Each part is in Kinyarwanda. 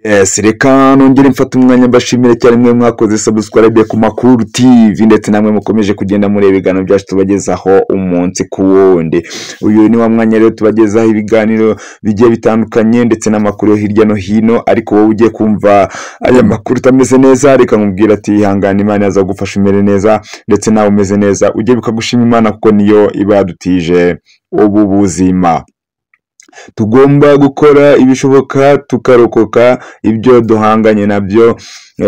Yes, reka nongere mfate umwanya mbashimire cyane mwe mwakoze subscribe ku Makuru TV, ndetse namwe mukomeje kugenda mureba ibiganiro byacu tubagezaho umunsi ku wundi. Uyu ni wa mwanya rero tubagezaho ibiganiro bigiye bitandukanye ndetse n'amakuru yo hirya no hino. Ariko wowe ugiye kumva aya makuru utameze neza, reka nkubwire ati ihangane, Imana yazagufasha umere neza, ndetse nawe umeze neza ujye bikagushima Imana, kuko niyo iba yadutije ubu buzima. Tugomba gukora ibishoboka tukarokoka ibyo duhanganye nabyo,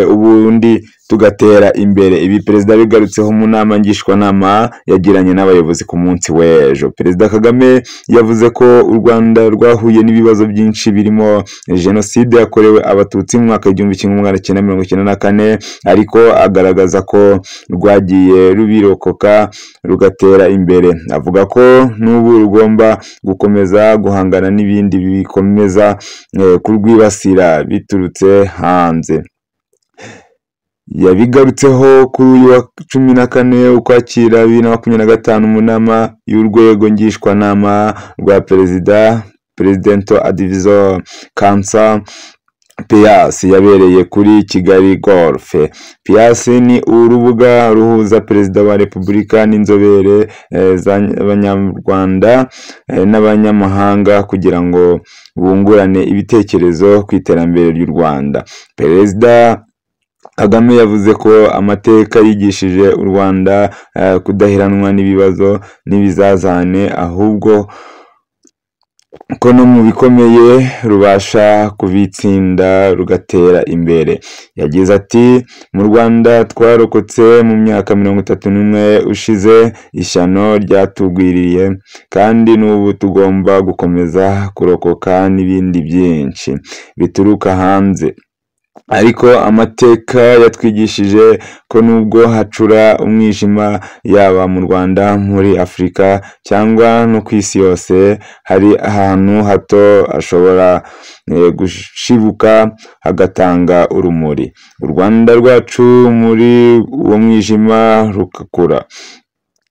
ubundi tugatera imbere. Ibi perezida bigarutseho mu nama ngishwanama yagiranye n'abayobozi ku munsi w'ejo. Perezida Kagame yavuze ko u Rwanda rwahuye n'ibibazo byinshi birimo jenoside yakorewe Abatutsi mu mwaka 1994, ariko agaragaza ko rwagiye rubirokoka rugatera imbere. Avuga ko n'ubu rugomba gukomeza guhangana n'ibindi bikomeza kurwibasira biturutse hanze. Yabigarutseho kuri uyu wa 14 Ukwakira 2025 mu nama y'urwego ngishwanama rwa perezida, Presidential Advisory Council PAC, yabereye kuri Kigali Golf. PAC ni urubuga ruhuza Perezida wa Repubulika n'inzobere z'Abanyarwanda n'abanyamahanga kugira ngo bungurane ibitekerezo ku iterambere ry'u Rwanda. Perezida Kagame yavuze ko amateka yigishije u Rwanda kudaheranwa n'ibibazo n'ibizazane, ahubwo ko no mu bikomeye rubasha kubitsinda rugatera imbere. Yagize ati mu Rwanda twarokotse mu myaka 31 ushize ishyano ryatugwiriye, kandi n'ubu tugomba gukomeza kurokoka n'ibindi byinshi bituruka hanze. Ariko amateka yatwigishije ko nubwo hacura umwijima, yaba mu Rwanda, muri Afurika cyangwa no ku isi yose, hari ahantu hato hashobora gushibuka hagatanga urumuri. U Rwanda rwacu muri uwo mwijima rugakura.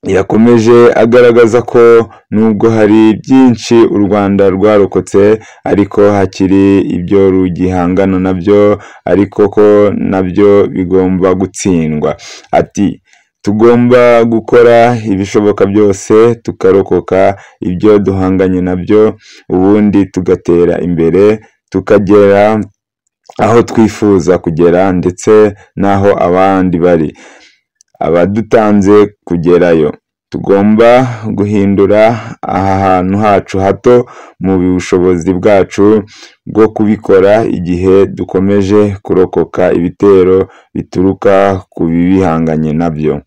Yakomeje agaragaza ko nubwo hari byinshi u Rwanda rwarokotse, ariko hakiri ibyo rugihangana nabyo, ariko ko nabyo bigomba gutsindwa. Ati tugomba gukora ibishoboka byose tukarokoka ibyo duhanganye nabyo, ubundi tugatera imbere, tukagera aho twifuza kugera ndetse n'aho abandi bari abadutanze kugerayo. Tugomba guhindura aha hantu hacu hato mu bushobozi bwacu bwo kubikora igihe dukomeje kurokoka ibitero bituruka ku bibihanganye nabyo.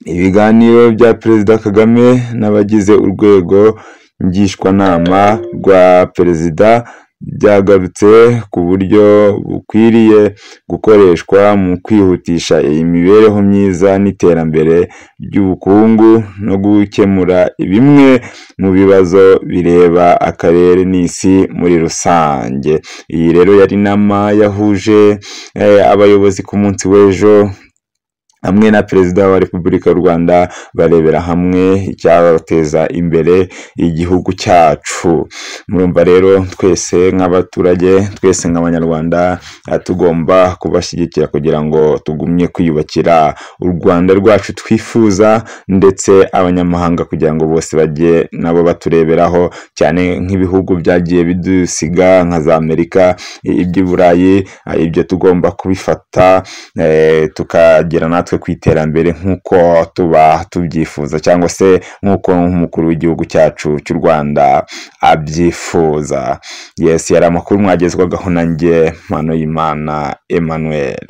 Ibiganiro bya Perezida Kagame n'abagize urwego ngishwanama rwa perezida byagarutse ku buryo bukwiriye gukoreshwa mu kwihutisha imibereho myiza n'iterambere ry'ubukungu no gukemura bimwe mu bibazo bireba akarere n'isi muri rusange. Iyi rero yari inama yahuje abayobozi ku munsi w'ejo hamwe na Perezida wa Repubulika y'u Rwanda, barebera hamwe icyabateza imbere igihugu cyacu. Murumva rero twese nk'abaturage, twese nk'Abanyarwanda tugomba kubashyigikira kugira ngo tugumye kwiyubakira u Rwanda rwacu twifuza, ndetse abanyamahanga kugira ngo bose bajye nabo batureberaho, cyane nk'ibihugu byagiye bidusiga nka za Amerika, iby'i Burayi. Ibyo tugomba kubifata tukagera natwe ku iterambere nk'uko tuba tubyifuza, cyangwa se nk'uko umukuru w'igihugu cyacu cy'u Rwanda abyifuza. Yes, yari amakuru mwagezwagaho nanjye Mpano y'Imana Emmanuel.